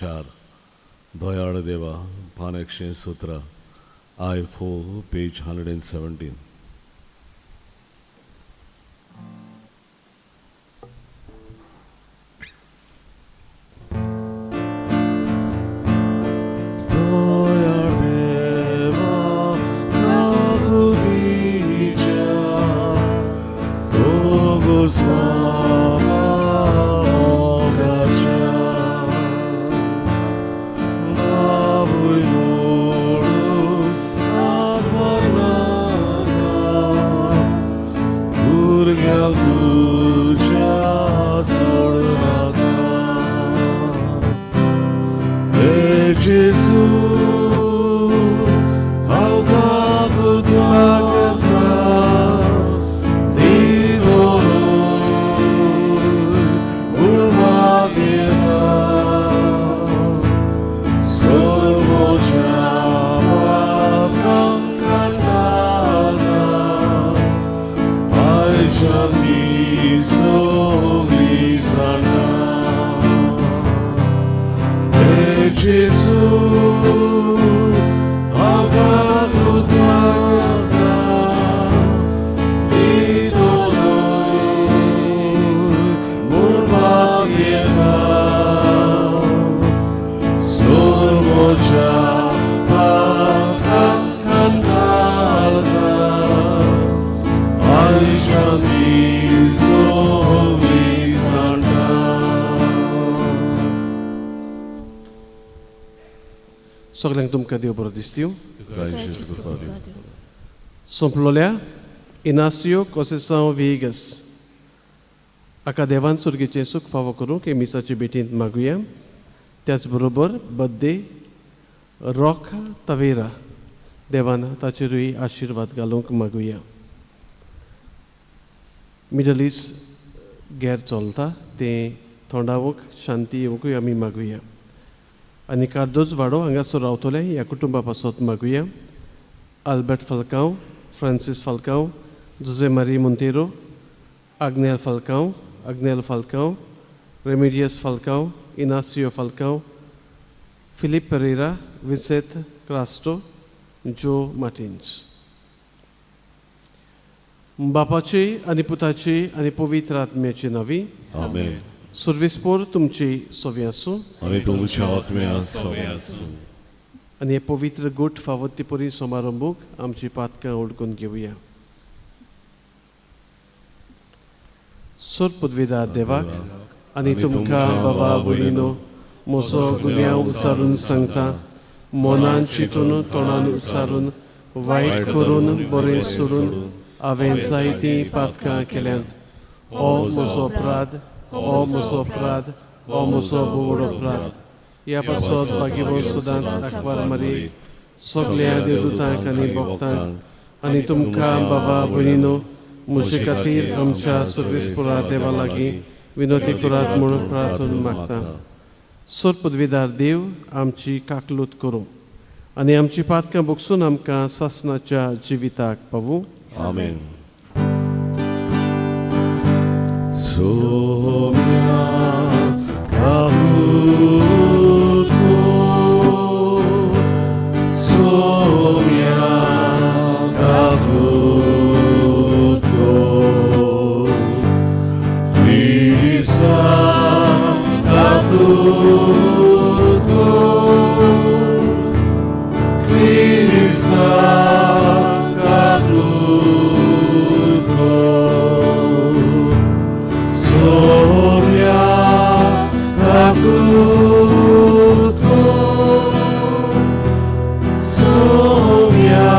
चार दयाळ देवा पान 117 I 4 page 117. दयाळ देवा काकुतीच्या ओगुस्मा मोगाच्या बाबूय मोडून हातभार नाका भुरग्याक तुज्या सोडूं नाका. हे जेजू हांव काकूत मागता दी दवरून उर्बा दिता सोर्मोच्या पापकांक नाका आयच्या ती सगळी जाणा. हे जेजू हांव काकूत मागता दी दवरून उर्बा दिता सोर्मोच्या पापकांक नाका आयच्या ती सगळी जाणा. सगळ्यांक तुमकां देव बरो दिसतीव. क्रायस्ट कृपा दिवं. सोंपलोल्या इनासियो कोसेसांव व्हिएगस हाका देवान सुर्गेचें सूख फावो करूंक हे मिसाचे भेटींत मागुया. त्याच बरोबर बड्डे रॉक तवेरा देवान ताचेरूय आशिर्वाद घालूंक मागुया. मिडल इस्ट गैर चलता तें थोंडावंक शांती येवंकूय आमी मागुया. आनी कार्दोज वाडो हांगासर रावतले ह्या कुटुंबा पासत मागुया. Albert Falcao, Francis Falcao, Jose Marie Monteiro, Agnel Falcao, Agnel Falcao, Remedios Falcao, Inacio Falcao, Philip Pereira, Vincent Crasto, Joe Martins. बापाचे आनी पुताचे आनी पवित्र आत्म्याचे नांवी. आमेन. सुर्वेस्पोर तुमची सोवी आसूं. आनी तुमच्या आत्म्यात सवे आसूं. आनी हे पवित्र गुट फावो ते परी समारंभूक आमची पातकां उडकून घेवया. सोर पदवीदार देवाक आनी तुमकां बाबा भयणीनो म्हजो गुन्यांव उच्चारून सांगता. मनान चिंतून तोंडान उच्चारून वायट करून बरें सोडून हांवें जायतीं पातकां केल्यांत. ओ म्हजो अपराध, ओ म्हजो अपराध, ओ म्हजो बोवड अपराध. ह्या पासत बागीबो सदांच आंकवार मारी सगल्या देवदूतांक आनी भक्तांक आनी तुमकां बाबा भयणीनो म्हजे खातीर आमच्या सर्वेस्पोरा देवा लागीं विनोती करात म्हूण प्रार्थना मागता. सोर पदवीदार देव आमची काकलूत करूं आनी आमची पातकां बोगसून आमकां सासनाच्या जिविताक पावूं. आमेन. सोम्या काकूत कर, सोम्या काकूत कर, क्रिस्ता काकूत कर, क्रिस्ता काकूत कर, सोम्या काकूत कर, सोम्या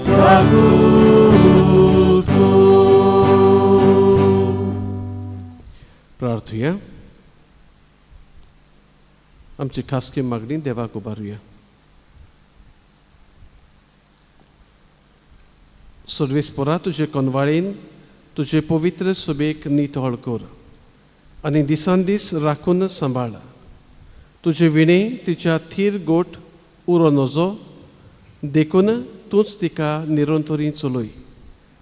काकूत कर. प्रार्थुया. आमची खासगी मागणी देवाक उबारुया. सर्वेस्पोरा तुजे कोनवाळेन तुजे पवित्र सुबेक नितळ कर आनी दिसान दीस राखून सांबाळ. तुजे विणे तिच्या थीर गोट उरो नजो देखून तूंच तिका निरंतरी चलय.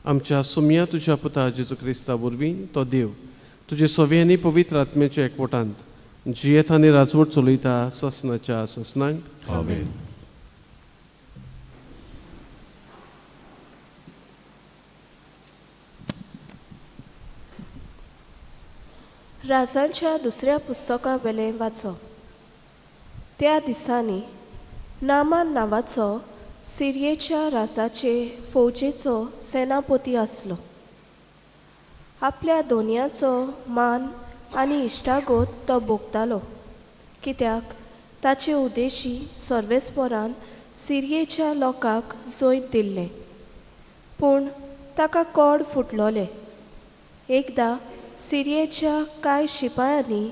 आमच्या सुमया तुज्या पुता जेजू क्रिस्ता वरवीं तो देव तुजे सव्यांनी पवित्र आत्म्याच्या एकवटांत जियेता आनी राजवट चलयता ससनाच्या ससनांक. आमेन. राजांच्या दुसऱ्या पुस्तका वेलें वाचप. त्या दिसांनी नामान नांवाचो सिरयेच्या राजाचे फौजेचो सेनापती आसलो. आपल्या दोनयाचो मान आनी इश्टागत तो भोगतालो, कित्याक ताचे उद्देशी सर्वेस्परान सिरयेच्या लोकांक जैत दिल्लें. पूण ताका कोड फुटलोलें. एकदां सिरयेच्या कांय शिपायांनी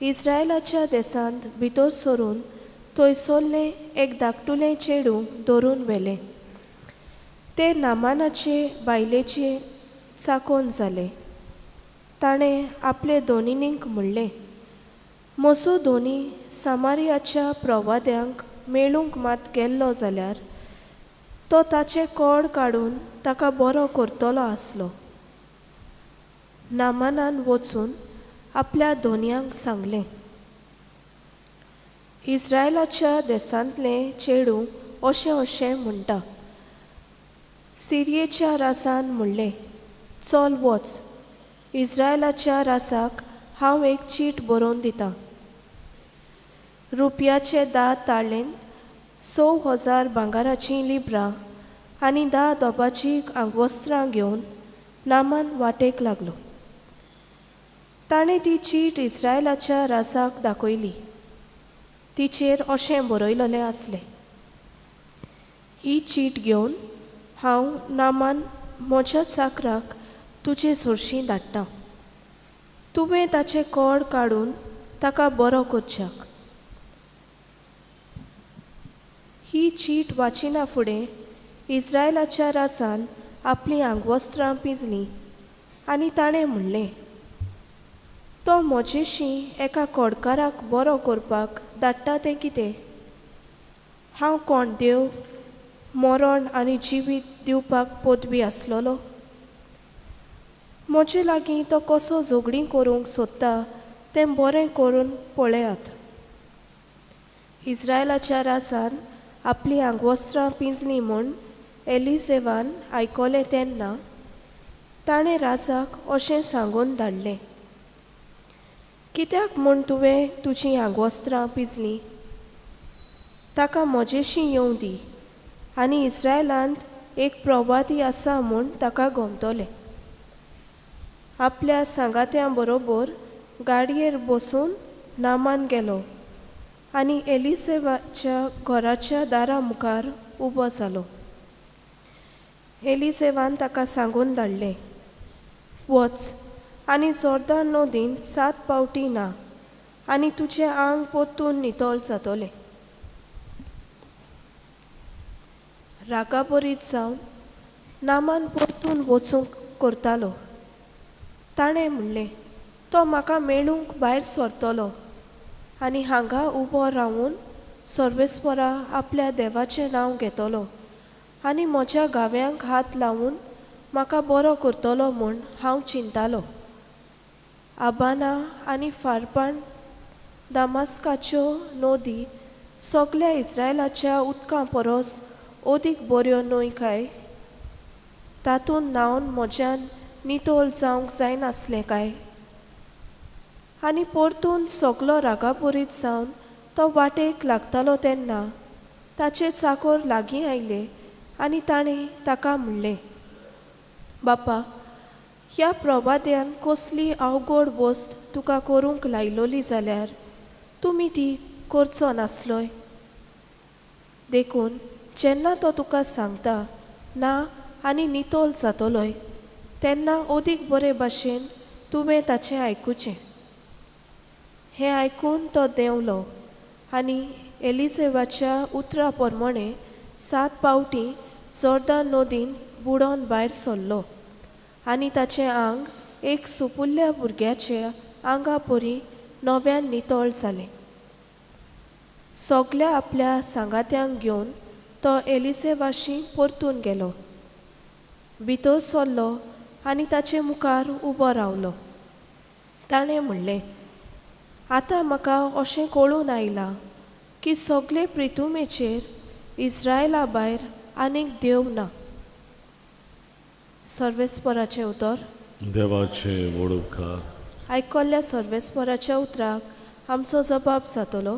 इस्रायलाच्या देसांत भितर सरून थंयसरलें एक धाकटुलें चेडूं धरून व्हेलें. तें नामानाचे बायलेचें चाकोन जालें. ताणें आपले दोनिनींक म्हणलें, म्हजो दोनी सामारियाच्या प्रवाद्यांक मेळूंक मात गेल्लो जाल्यार तो ताचें कोड काडून ताका बरो करतलो आसलो. नामानान वचून आपल्या दोनयांक सांगलें, इस्रायलाच्या देसांतलें चेडूं अशें अशें म्हणटा. सिरयेच्या राजान म्हणलें, चल वच, इस्रायलाच्या राजाक हांव एक चीट बरोवन दितां. रुपयाचे 10 ताळेंत 6000 भांगराचीं लिब्रां आनी 10 दोबाचीं आंगवस्त्रां घेवन नामान वाटेक लागलो. ताणें ती चीट इस्रायलाच्या राजाक दाखयली. तिचेर अशें बरयलेलें आसलें, ही चीट घेवन हांव नामान म्हज्या चाकराक तुजे सरशीं धाडटा. तुवें ताचें कोड काडून ताका बरो करच्याक. ही चीट वाचिना फुडें इस्रायलाच्या राजान आपलीं आंगवस्त्रां पिंजलीं आनी ताणें म्हणलें, तो म्हजेशी एका कोडकाराक बरो करपाक धाडटा तें कितें? हांव कोण देव मरण आनी जिवीत दिवपाक पदवी आसलेलो? म्हजे लागीं तो कसो झगडीं करूंक सोदता तें बरें करून पळयात. इस्रायलाच्या राजान आपलीं आंगवस्त्रां पिंजलीं म्हूण एलिसेवान आयकलें तेन्ना ताणें राजाक अशें सांगून धाडलें, कित्याक म्हूण तुवें तुजीं आंगवस्त्रां पिंजलीं? ताका म्हजेशी येवं दी आनी इस्रायलांत एक प्रवादी आसा म्हूण ताका गमतलें. आपल्या सांगात्यां बरोबर गाडयेर बसून नामान गेलो आनी एलिसेवाच्या घराच्या दारा मुखार उबो जालो. एलिसेवान ताका सांगून धाडलें, वच आनी जोर्दान नदींत 7 पावटी ना आनी तुजें आंग परतून नितळ जातलें. रागाबरीत जावन नामान परतून वचूंक करतालो. ताणें म्हणलें, तो म्हाका मेळूंक भायर सरतलो आनी हांगा उबो रावून सर्वेस्परा आपल्या देवाचें नांव घेतलो आनी म्हज्या गाव्यांक हात लावन म्हाका बरो करतलो म्हूण हांव चिंतालो. आबाना आनी फारपान दामास्काच्यो नदी सगल्या इस्रायलाच्या उदकां परस अदीक बऱ्यो न्हय काय? तातूंत न्हांवन म्हज्यान नितळ जावंक जायनासलें काय? आनी परतून सगलो रागापुरीत जावन तो वाटेक लागतालो तेन्ना ताचे चाकोर लागीं आयले आनी ताणें ताका म्हणलें, बापा, ह्या प्रवाद्यान कसली अवघड वस्त तुका करूंक लायलोली जाल्यार तुमी ती करचो नासलोय? देखून जेन्ना तो तुका सांगता ना आनी नितळ जातलोय तेन्ना अदीक बरे भाशेन तुवें ताचें आयकुचें. हें आयकून तो देंवलो आनी एलिसेवाच्या उतरा प्रमाणें 7 पावटी जोर्दान नदीन बुडोन भायर सरलो आनी ताचें आंग एक सुपुल्ल्या भुरग्याच्या आंगा परी नव्यान नितळ जालें. सगल्या आपल्या सांगात्यांक घेवन तो एलिसेवाशी परतून गेलो. भितर सरलो आनी ताचे मुखार उबो रावलो. ताणें म्हणलें, आतां म्हाका अशें कळून आयलां की सगळे प्रितुमेचेर इस्रायला भायर आनीक देव ना. सर्वेस्पराचें उतर. देवाचे व्हड उपकार. आयकल्ल्या सर्वेस्पराच्या उतराक आमचो जबाब जातलो.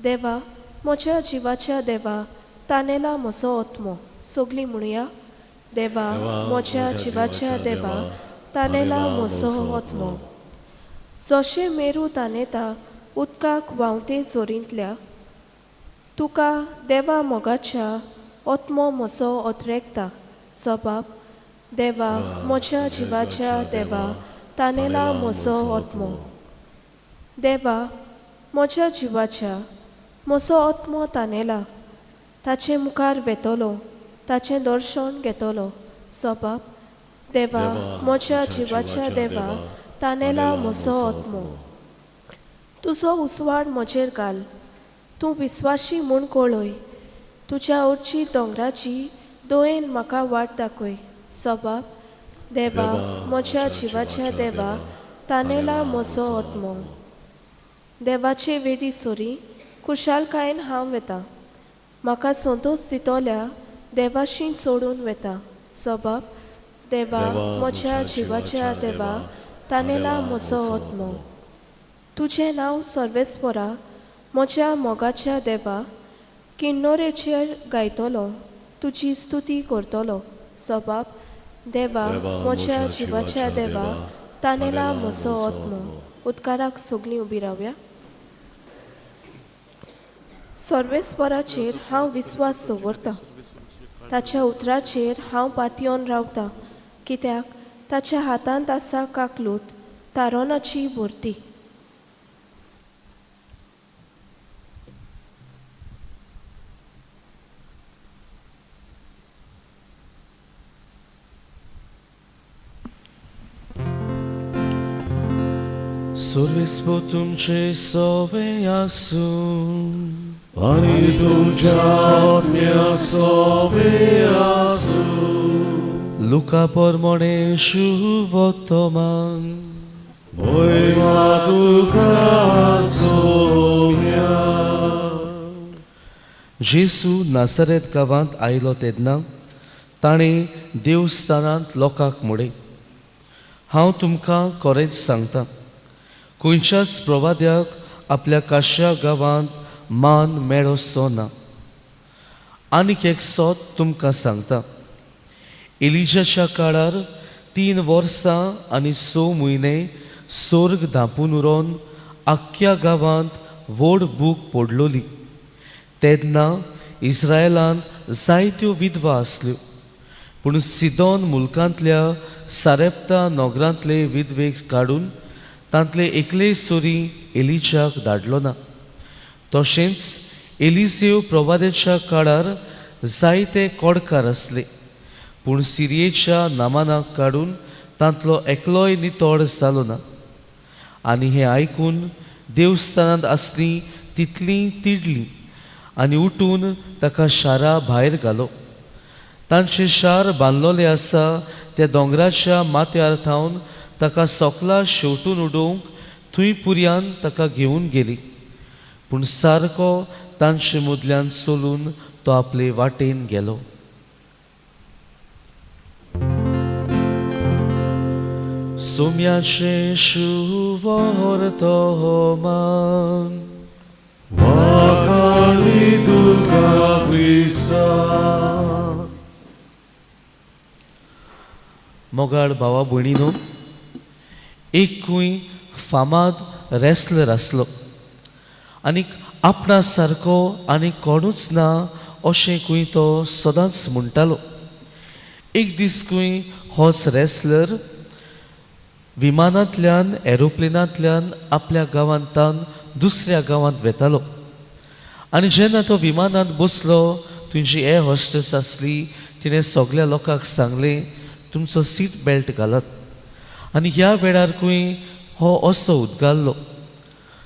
देवा, म्हज्या जिवाच्या देवा, तानेला म्हजो आत्मो. सगळीं म्हणुया, देवा म्हज्या जिवाच्या देवा, तानेला म्हजो आत्मो. जशें मेरू तानेता उदकाक व्हांवते जोरींतल्या, तुका देवा मोगाच्या आत्मो म्हजो अत्रेकता. जबाब, देवा म्हज्या जिवाच्या देवा, तानेला म्हजो आत्मो. देवा म्हज्या जिवाच्या, म्हजो आत्मो तानेला, ताचे मुखार वेतलो, ताचें दर्शन घेतलो. जबाब, देवा म्हज्या जिवाच्या देवा, तानेला म्हजो आत्मो. तुजो उजवाड म्हजेर घाल, तूं विस्वाशी म्हूण कळय, तुज्या उर्ची दोंगराची दोयेन म्हाका वाट दाखय. जबाब, देवा म्हज्या जिवाच्या देवा, तानेला म्हजो आत्मो. देवाचे वेदी सोरी खुशालकायेन हांव वेतां, म्हाका संतोश दितल्या देवाशी चडून वेता. जबाब, देवा म्हज्या जिवाच्या देवा, तानेला म्हजो आत्मो. तुजें नांव सर्वेस्परा म्हज्या मोगाच्या देवा, किन्नोरेचेर गायतलो, तुजी स्तुती करतलो. जबाब, देवा म्हज्या जिवाच्या देवा, तानेला म्हजो आत्मो. उदकाराक सगळीं उबी रावया. सर्वेस्पराचेर हांव विस्वास दवरतां, ताच्या उतराचेर हांव पातयेवन रावतां, कित्याक ताच्या हातांत आसा काकलूत तारोनाची भरती. सर्वेस्पर तुमचे सवे आसूं. आनी तुमच्या आत्म्या सोवे आसूं. लुका प्रमाणे शुभोत्तमान. महिमा तुका सोम्या. जेसू नासरेत गांवांत आयलो तेन्ना ताणें देवस्थानांत लोकांक म्हणलें, हांव तुमकां खरेंच सांगता, खंयच्याच प्रवाद्याक आपल्या काश्या गांवांत मान मेळोसो ना. आनीक एक सोद तुमकां सांगता, एलिजाच्या काळार 3 वर्सां आनी 6 म्हयने सोर्ग धांपून उरोन आख्ख्या गांवांत व्हड भूक पडलोली. तेन्ना इस्रायलांत जायत्यो विधवा आसल्यो, पूण सिदोन मुलकांतल्या सारेप्ता नगरांतले विधवेक काडून तांतले एकले सुरी एलिजाक धाडलो ना. तशेंच एलिसेव प्रवादेच्या काळार जायते कोडकार आसले, पूण सिरियेच्या नामानाक काडून तांतलो एकलोय नितळ जालो ना. आनी हें आयकून देवस्थानांत आसली तितलीं तिडली आनी उठून ताका शारा भायर घालो. तांचें शार बांदलोलें आसा त्या दोंगराच्या माथ्यार थावन ताका सोकला शेवटून उडोवंक थंय पुरयान ताका घेवन गेली. पूण सारको तांचे मदल्यान चलून तो आपले वाटेन गेलो. सोम्याचें शुवर्तमान. वाखाणी तुका क्रिस्ता. मोगाळ भावा भयणीनो, एकूय फामाद रेसलर आसलो आनी आपणा सारको आनी कोणूच ना अशें खंय तो सदांच म्हणटालो. एक दीस खंय होच रेसलर विमानांतल्यान एरोप्लेनांतल्यान आपल्या गांवांतान दुसऱ्या गांवांत वेतालो आनी जेन्ना तो विमानांत बसलो थंयची एअर हॉस्टेस आसली तिणें सगल्या लोकांक सांगलें, तुमचो सीट बेल्ट घालात. आनी ह्या वेळार खंय हो असो उदगारलो,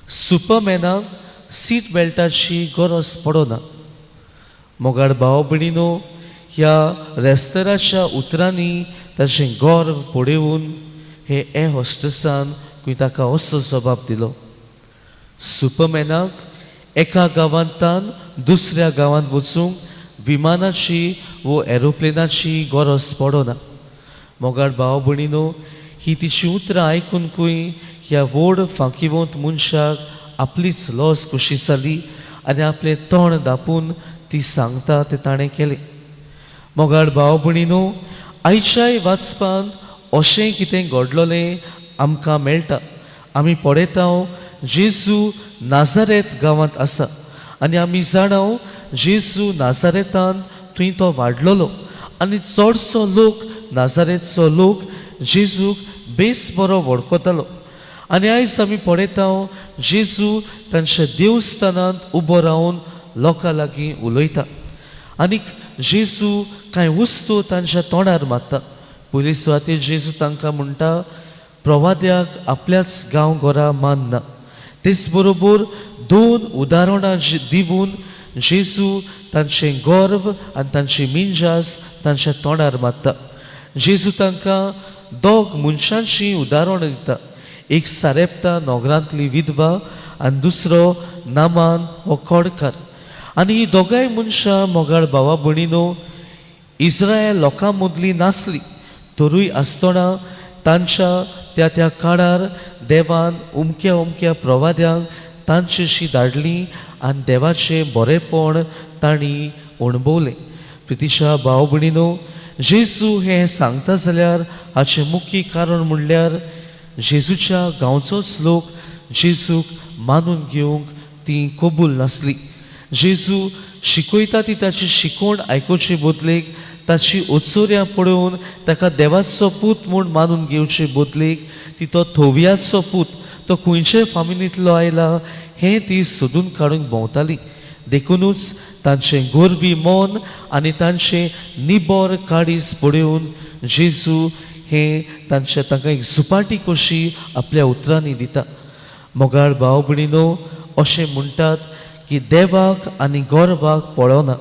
सुपरमॅनाक सीट बेल्टाची गरज पडना. मोगाळ भाव भयणीनो, ह्या रेस्तराच्या उतरांनी ताचें गर्व पळोवन हे एअर हॉस्टेसान खंय ताका असो जबाब दिलो. सुपरमॅनाक एका गांवांतान दुसऱ्या गांवांत वचूंक विमानाची वो एरोप्लेनाची गरज पडना. मोगाळ भाव भयणीनो, ही तिची उतरां आयकूनकूय ह्या व्हड फांकिवंत मनशाक आपलीच लॉस कशी जाली आनी आपलें तोंड दापून ती सांगता तें ताणें केलें. मोगाळ भाव भयणीनो, आयच्याय वाचपांत अशें कितें घडलोलें आमकां मेळटा. आमी पळयता जेजू नाजारेत गांवांत आसा आनी आमी जाणाव जेजू नाजारेतान थंय तो वाडलोलो आनी चडसो लोक नाजारेतचो लोक जेजूक बेस बरो वळखतालो. आनी आयज आमी पळयता जेजू तांच्या देवस्थानांत उबो रावन लोकां लागीं उलयता आनीक जेजू कांय वस्तू तांच्या तोंडार मारता. पयली सुवातेर जेजू तांकां म्हणटा प्रवाद्याक आपल्याच गांव घरा मानना. तेच बरोबर दोन उदाहरणां दिवन जेजू तांचें गर्व आनी तांची मिंजास तांच्या तोंडार मारता. जेजू तांकां दोग मनशांची उदाहरणां दिता, एक सारेप्ता नगरांतली विधवा आनी दुसरो नामान हो कोडकार. आनी ही दोगांय मनशां मोगाळ भावा भयणीनो इस्रायल लोकां मदलीं नासली तरूय आसतना तांच्या त्या त्या काळार देवान उमक्या उमक्या प्रवाद्यांक तांचेशी धाडली आनी देवाचें बरेंपण तांणी अणभवलें. प्रितीच्या भाव भयणीनो, जेजू हें सांगता जाल्यार हाचें मुख्य कारण म्हणल्यार जेजूच्या गांवचोच लोक जेजूक मानून घेवंक ती कबूल नासली. जेजू शिकयता ती ताची शिकवण आयकुचे बदलेक ताची ओचोऱ्यां पळोवन ताका देवाचो पूत म्हूण मानून घेवचे बदलेक ती तो थोवयाचो पूत तो खंयचे फामिलींतलो आयला हें ती सोदून काडूंक भोंवताली. देखुनूच तांचें गोरवी मन आनी तांचें निबर काडीस पळोवन जेजू हें तांच्या तांकां एक झुपाटी कशी आपल्या उतरांनी दिता. मोगाळ भाव भयणीनो, अशें म्हणटात की देवाक आनी गर्वाक पळोवना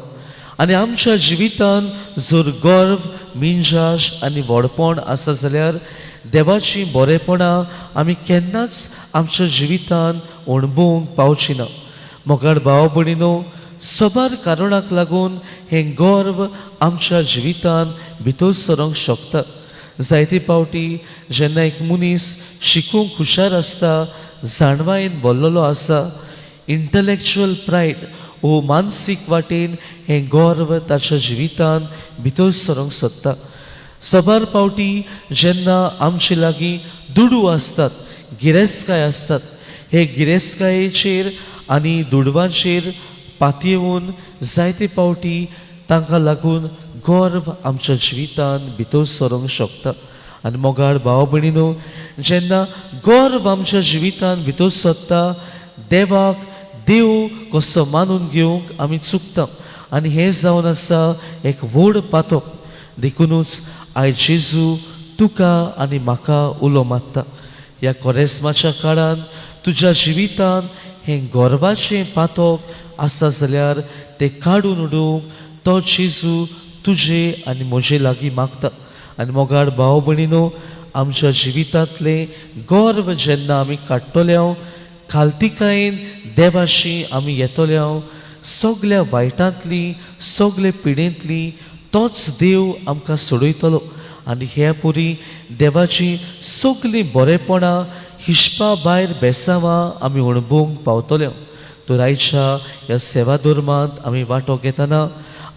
आनी आमच्या जिवितान जर गर्व मिंजाश आनी व्हडपण आसा जाल्यार देवाचीं बरेपणां आमी केन्नाच आमच्या जिवितान अणभवूंक पावची ना. मोगाळ भाव भयणीनो, सबार कारणाक लागून हें गर्व आमच्या जिवितान भितर सरोंक शकता. जायते पावटी जेन्ना एक मनीस शिकूंक हुशार आसता, जाणवायेन भरलेलो आसा, इंटलेक्चुअल प्रायड वो मानसीक वाटेन हें गर्व ताच्या जिवितान भितर सरोंक सोदता. सबार पावटी जेन्ना आमचे लागीं दुडू आसतात, गिरेस्तकाय आसतात, हे गिरेस्तकायेचेर आनी दुडवांचेर पातयेवन जायते पावटी तांकां लागून गर्व आमच्या जिवितान भितर सरोंक शकता. आनी मोगाळ भाव भयणीनो, जेन्ना गर्व आमच्या जिवितान भितर सरता देवाक देव कसो मानून घेवंक आमी चुकता आनी हें जावन आसा एक व्हड पातक. देखुनूच आयज जेजू तुका आनी म्हाका उलो मारता. ह्या कोरेस्माच्या काळान तुज्या जिवितान हें गर्वाचें पातक आसा जाल्यार तें काडून उडोवंक तो जेजू तुजे आनी म्हजे लागीं मागता. आनी मोगाळ भाव भयणीनो, आमच्या जिवितांतलें गर्व जेन्ना आमी काडटले, खालतिकायेन देवाशी आमी येतले, सगल्या वायटांतली सगले पिडेंतली तोच देव आमकां सोडयतलो. आनी हे पुरी देवाची सगलीं बरेपणां हिशपा भायर बेसांवां आमी अणभवूंक पावतले. तर आयच्या ह्या सेवा धर्मांत आमी वांटो घेतना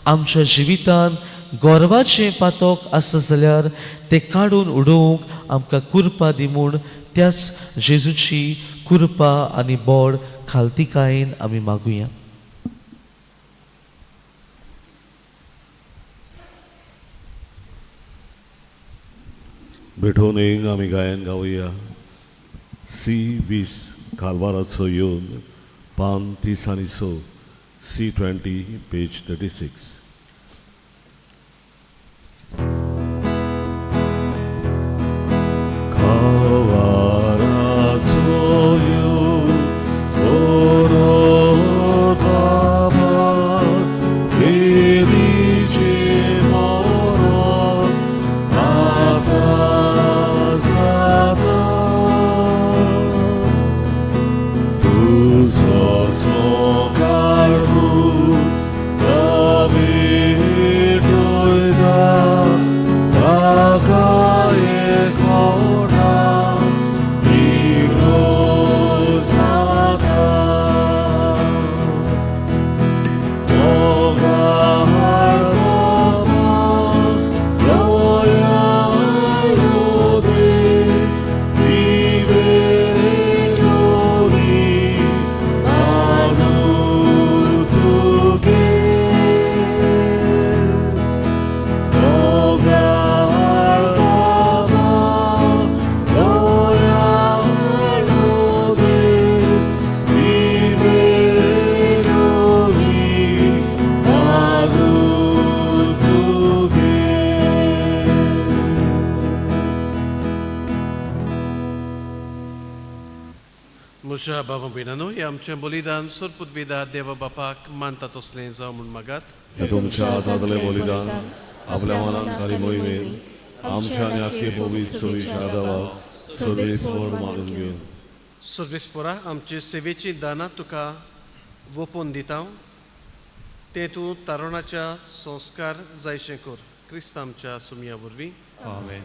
आमच्या जिवितान गर्वाचें पातक आसा जाल्यार तें काडून उडोवंक आमकां कुरपा दी म्हूण त्याच जेजूची कृपा आनी बोड खालतिकायेन आमी मागुया. भेटोवन आमी गायन गावया. सी 20 कारवाराचो येवन पान 30 आनी 6, सी 20 पेज 36. म्हज्या बाबा भयणांनो, हें आमचें बलिदान सोरपुतवेदा देवा बापाक मानता तसलें जावं म्हूण मागात. हे तुमच्या हातांतलें बलिदान आपल्या मनान खाली मोहिमेन आमच्या आनी आख्खे पवित्र सोयीच्या देवाक सर्वेस्पर मानून घेवन. सर्वेस्पोरा, आमचे सेवेची दानां तुका वोपून दिता, तें तूं तारुणाच्या संस्कार जायशें कर, क्रिस्त आमच्या सुमया वरवीं. आमेन.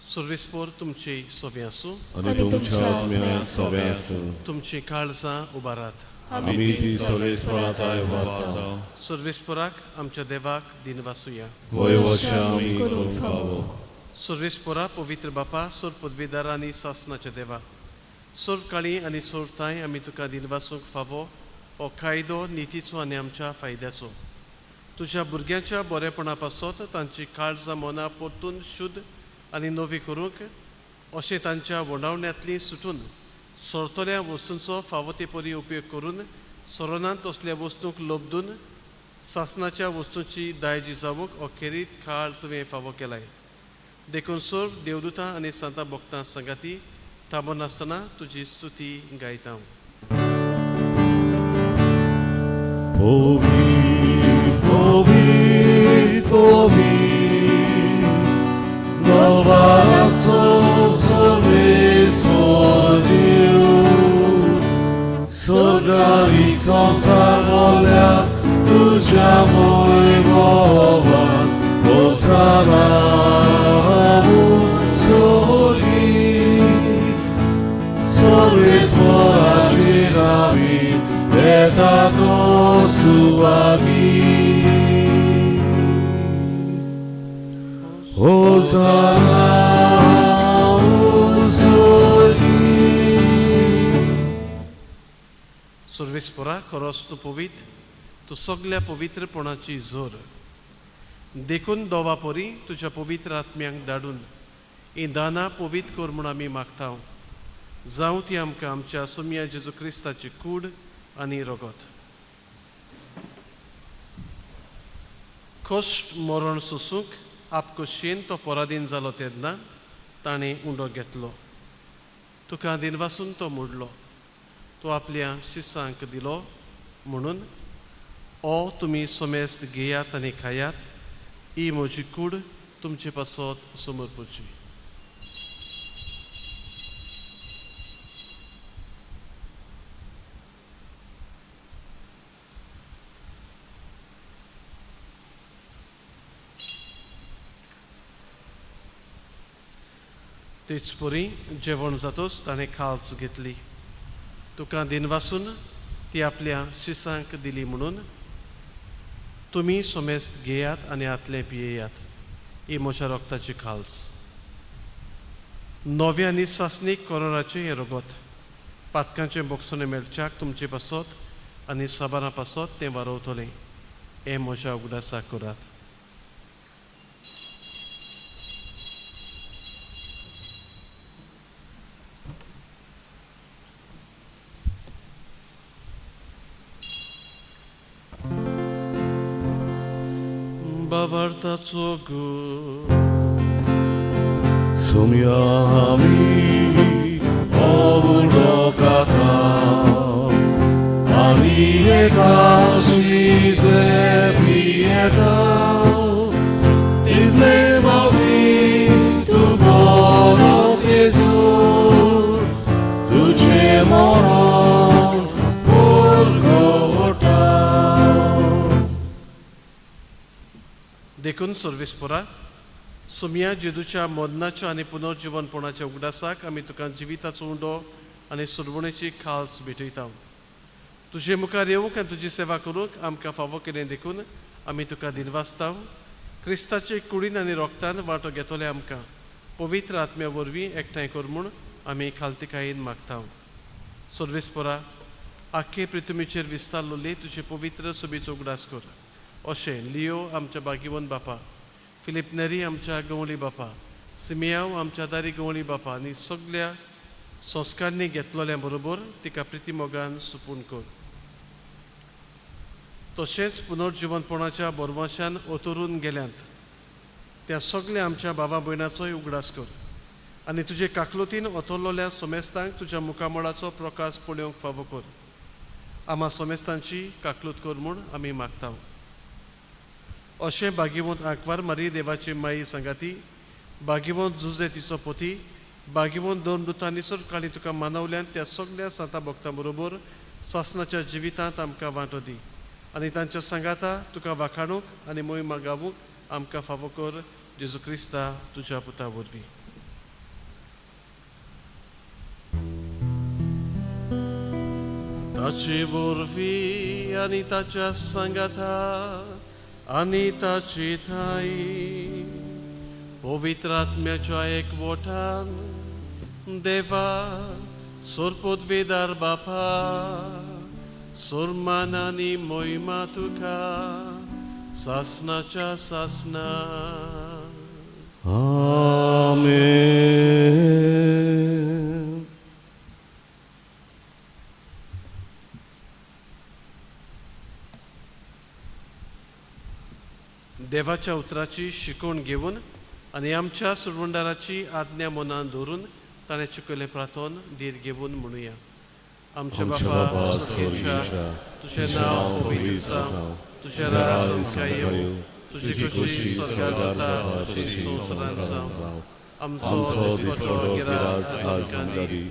सर्वेस्पोर तुमची सोवे आसूं. आनी तुमच्या आत्म्या सवे आसूं. तुमची काळजां उबारात. आमी ती सर्वेस्परा थांय उबारता. सर्वेस्पोराक आमच्या देवाक दिनवासुया. वय वशा आमी करूंक फावो. सर्वेस्पोरा, पवित्र बापा, सोर पदवीदार आनी सासनाच्या देवा, सर्व काळी आनी सर्व थांय आमी तुका दिनवासूंक फावो हो कायदो नितीचो आनी आमच्या फायद्याचो. तुज्या भुरग्यांच्या बरेपणा पासत तांची काळजां मनां परतून शुद्ध आनी नवी करूंक, अशें तांच्या वंडावण्यांतली सुटून सरतल्या वस्तूंचो फावो ते परी उपयोग करून सरोनांत तसल्या वस्तूंक लोबदून सासनाच्या वस्तूंची दायजी जावंक अखेरीत काळ तुवें फावो केलाय. देखून सर्व देवदूतां आनी सांतां भक्तां सांगाती थांबनासतना तुजी स्तुती गायता. Ovi, ovi, ovi, Nalbarazzo सर्वेस्पर देव, स्वर्गारी संसार बोल्या तुझ्या वैभवान, होसाना स्वर्गी. सर्वेस्पराचे नामी येता तो सुवागी. होसाना स्वर्गी. सर्वेस्परा, खरोच तूं पवित्र, तूं सगल्या पवित्रपणाची जोर. देखून दोवा परी तुज्या पवित्र आत्म्यांक धाडून हीं दानां पवित्र कर म्हूण आमी मागता. जावं ती आमकां आमच्या सोम्या जेजू क्रिस्ताची कूड आनी रगत. कश्ट मरण सोसूंक आपकोशयेन तो पराधीन जालो तेन्ना ताणें उंडो घेतलो, तुका दिनवासून तो मोडलो, तो आपल्या शिसांक दिलो म्हणून, ओ तुमी समेस्त घेयात आनी खायात, ही म्हजी कूड तुमचे पासत समर्पची. तेच परी जेवण जातोच ताणें खाल्च घेतली, तुका दिनवासून ती आपल्या शिसांक दिली म्हणून, तुमी समेस्त घेयात आनी आतलें पियेयात, ही म्हज्या रगताची खाल्स, नव्या आनी सासणीक कोरोराचें हें रगत, पातकांचें बोगसणें मेळच्याक तुमचे पासत आनी साबारां पासत तें वारोवतलें. हें म्हज्या उगडासाक करात. बावार्थाचो गूण. सोम्या आमी अवलो काथा आनी एका शितले पियेता, तितले मावली तूं बरो जेजू, तुजें मरण परगटा. देखून सर्वेस्पोरा, सोम्या जेजूच्या मरणाच्या आनी पुनर्जिवनपणाच्या उगडासाक आमी तुका जिविताचो उंडो आनी सुरवणेची खाल्स भेटयता. तुजे मुखार येवंक आनी तुजी सेवा करूंक आमकां फावो केलें देखून आमी तुका दिनवासता. क्रिस्ताचे कुडीन आनी रोगतान वांटो घेतले आमकां पवित्र आत्म्या वरवीं एकठांय कर म्हूण आमी खालतिकायेन मागता. सर्वेस्पोरा, आख्खे पृथ्वीचेर विस्तारलेली तुजे पवित्र सोबीचो उगडास कर. अशें लियो आमच्या बागिवन बापा, फिलीप नेरी आमच्या गवळी बापा, सिमियाव आमच्या दारी गवळी बापा आनी सगल्या संस्कारणी घेतलोल्या बरोबर तिका प्रितीमोगान सुपून कर. तशेंच पुनर्जिवनपणाच्या बोरवाशान ओतरून गेल्यांत त्या सगल्या आमच्या बाबा भयणाचोय उगडास कर. आनी तुजे काकलुतीन ओतरलोल्या सोमेस्तांक तुज्या मुखामळाचो प्रकाश पळोवंक फावो कर. आमा सोमेस्तांची काकलूत कर म्हूण आमी मागता. अशें भाग्यवंत आंकवार मारी देवाची माई सांगाती, भाग्यवंत जुजे तिचो पोती, भाग्यवंत दोन दुतांनी काळी तुका मानवल्यान त्या सगल्या सांता भक्तां बरोबर सासनाच्या जिवितांत आमकां वांटो दी आनी तांच्या सांगाता तुका वाखाणूंक आनी मोहिमा गावूंक आमकां फावो कर. जेजू क्रिस्ता तुज्या पुता वरवीं. ताचे वरवीं आनी ताच्या सांगाता आनी ताचे ठांय पवित्र आत्म्याच्या एकवटान देवा सोरपोदवेदार बापा, सोरमान आनी मोहिमा तुका सासनाच्या सासना. आमेन. देवाच्या उतराची शिकवण घेवन आनी आमच्या सुरवंडाराची आज्ञा मनान धरून ताणें चुकयलें प्रार्थन धीर घेवन म्हणुया. आमच्या बापा स्वर्गीच्या, तुजें नांव पवित्र जावं, तुजें राज आमकां येवं, तुजी खोशी स्वर्गार जाता तशी संवसारांत जावं. आमचो दिसपटो गिरास आज आमकां दी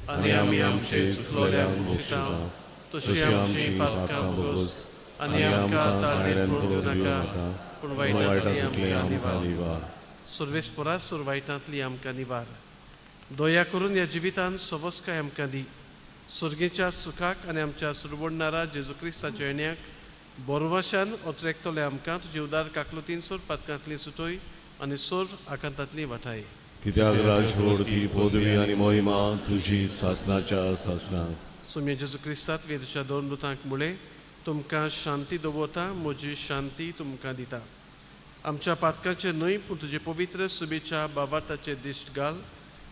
आनी आमी आमचे चुकलोल्यांक बक्षिता तशी आमची पातकां भोगोस आनी आमकां ताळणेंत पडूंक दिवं नाका, पूण वायटांतली आमकां निवार. सर्वेस्परा सुर वायटांतली आमकां निवार. दया करून ह्या जिवितान सवस्काय आमकां दी. सुर्गेच्या सुखाक आनी आमच्या सुरवडणारा जेजू क्रिस्ताच्या येण्याक बोरवाशान ओतरेकतले आमकां तुजे उदार काकलुतीन सोर पातकांतली सुटोय आनी सोर आकांतांतली वाटाय. कित्याक राजवड ती पदवी आनी मोहिमा तुजी सासनाच्या सासना. सोम्या जेजू क्रिस्तात वेदच्या दोन दुतांक मुळे तुमकां शांती दवरता, म्हजी शांती तुमकां दिता. आमच्या पातकांचेर न्हय पूण तुजे पवित्र सुबेच्या बाबार्थाचेर दिश्ट घाल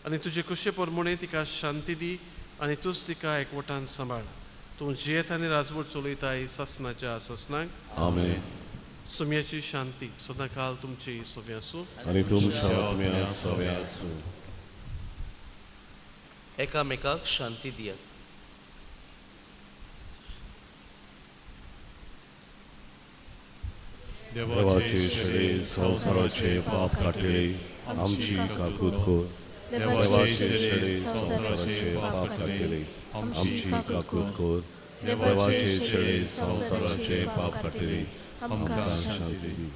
आनी तुजे कुशे प्रमाणे तिका शांती दी आनी तूंच तिका एकवटान सांबाळ. तूं जियेत आनी राजवट चलयताय सासनाच्या सासनाक. आमेन. सुम्याची शांती सदां काल तुमची सव्या आसूं आनी तुमच्या आत्म्या सव्या आसूं. एकामेकाक शांती दियात. देवाचे शरीर संवसाराचे पाप काडटले आमची काकूत कर. देवाचे शरीर संवसाराचे पाप काडटले आमची काकूत कर. देवाचे शरीर संवसाराचे पाप काडटले आमकां शांती दी.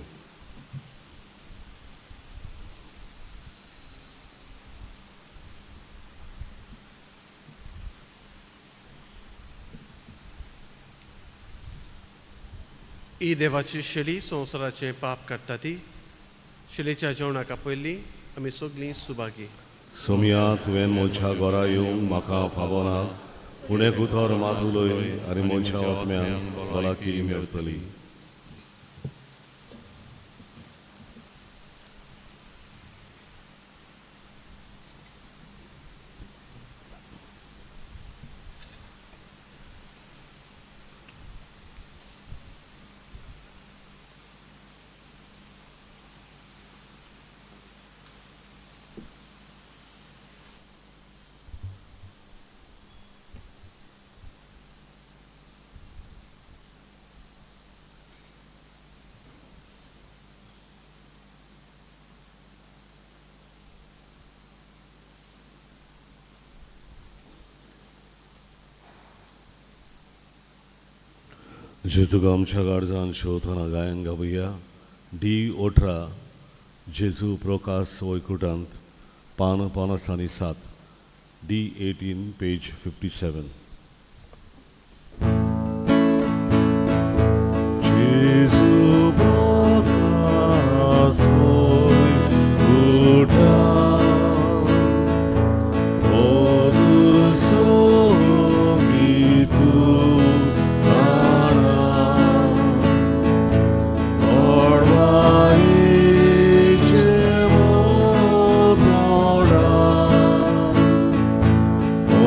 ही देवाची शेली संवसाराचें पाप काडटा ती शेलीच्या जेवणाक आपयल्ली आमी सगलीं सुभागी. सोमया, तुवें म्हज्या घरा येवंक म्हाका फावना, पूण एक उतर मात उलय आनी म्हज्या आत्म्याक भलायकी मेळटली. जेजूक आमच्या गार्जान शेवतना गायन गावया. डी 18 जेजू प्रकाश वैकुटांत पान 57, डी 18 पेज 57. जेजू प्रकाश वैकुटांत Oh,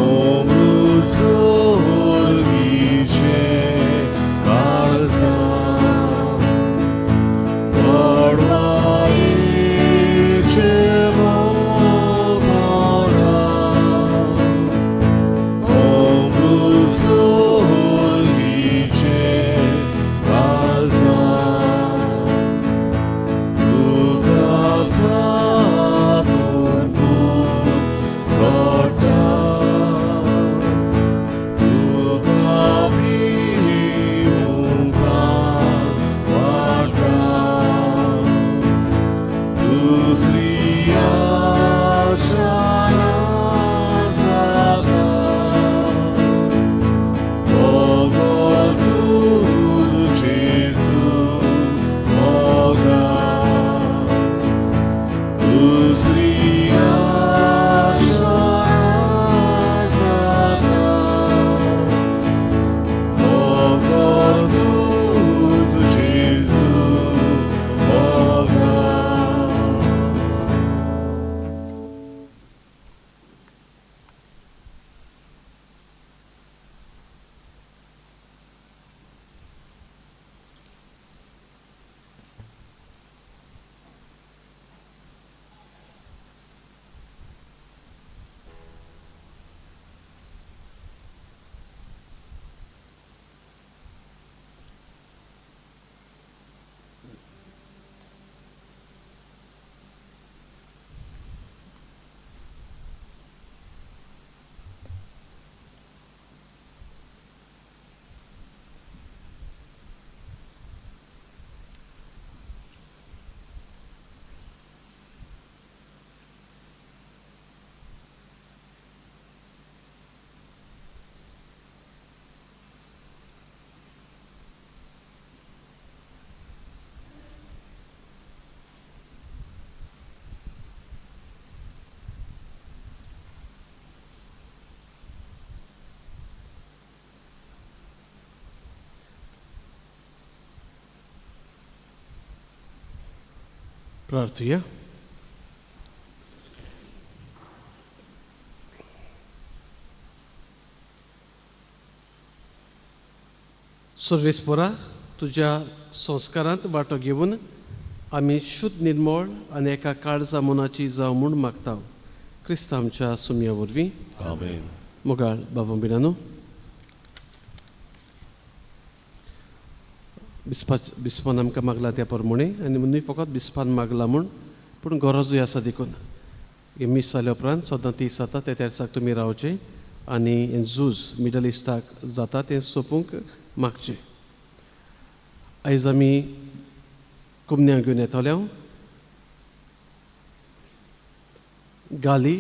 प्रार्थुया. सर्वेस्पोरा, तुज्या संस्कारांत वांटो घेवन आमी शुद्ध निर्मळ आनी एका काळजा मनाची जावं म्हूण मागता, क्रिस्त आमच्या सुमया वरवीं. आमेन. मोगाळ बाबा बिनानो, बिस्पा बिस्पान आमकां मागला त्या प्रमाणे, आनी न्हय फकत बिस्पान मागला म्हूण, पूण गरजूय आसा देखून हें मीस जाल्या उपरांत सदां 30 जाता त्या तेर्साक तुमी रावचें आनी हें झूज मिडल इस्टाक जाता तें सोंपूंक मागचें. आयज आमी कुमन्या घेवन येतले. गाली,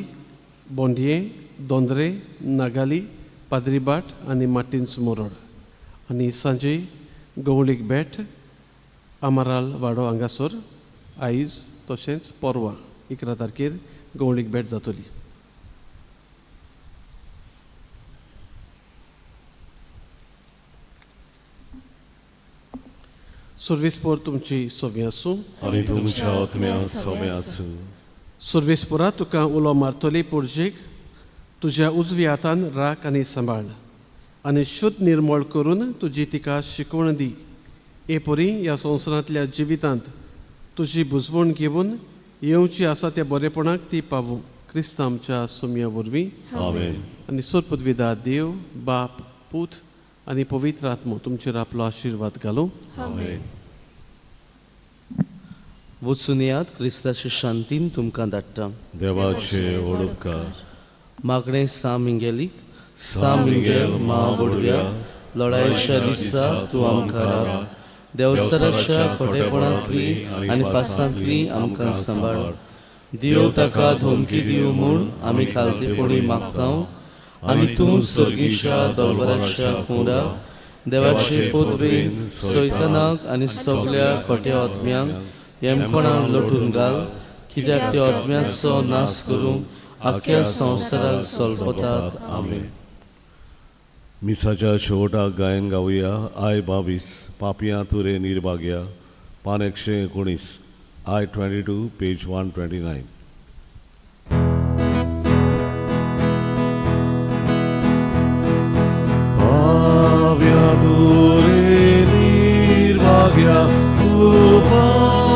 बोंडये, दोंदरे, नागाली, पाद्रीबाट आनी मार्टिन्स मोरोड, आनी सांजे गवळीक बेट आमाराल वाडो हांगासर आयज तशेंच परवां 11 तारखेर गवळीक भेट जातली. सर्वेस्पोर तुमची सोवी आसूं. आनी तुमच्या आत्म्या सोबे आसूं. सर्वेस्पोरा, तुका उलो मारतली पोरजेक तुज्या उजव्या हातान राख आनी सांबाळ आनी शुद्ध निर्मळ करून तुजी तिका शिकवण दी. हे परी ह्या संवसारांतल्या जिवितांत तुजी बुजवण घेवन येवची आसा त्या बरेपणाक ती पावूं, क्रिस्त आमच्या सुमया वरवीं. आमेन. आनी सोरपदविदा देव बाप, पूत आनी पवित्र आत्मो तुमचेर आपलो आशिर्वाद घालूं. आमेन. वचून येयात, क्रिस्ताचे शांतीन तुमकां धाडटा. देवाचे ओडपकार. मागणें सा मिंगेलीक. सा मिंगेल मा वडव्या, लढायेच्या दिसा तूं आमकां राख. देवसराच्या खोटेपणांतली आनी फासांतली आमकां सांबाळ. देव ताका धमकी दिवं म्हूण आमी खालतेपणी मागता, आनी तूं सर्गीच्या दलबराच्या कुंवरा देवाचे पदवेन सैतानाक आनी सगल्या खोट्या आत्म्यांक येमकोणाक लोटून घाल, कित्याक त्या आत्म्याचो नाश करूंक आख्ख्या संवसाराक सोलपतात. आमेन. मिसाच्या शेवटाक गायन गावया. I 22, पापया तुरे निर्भाग्या, पान 119, I 22, page 129. पाप्या तुरे निर्भाग्या, तूं पाप्या.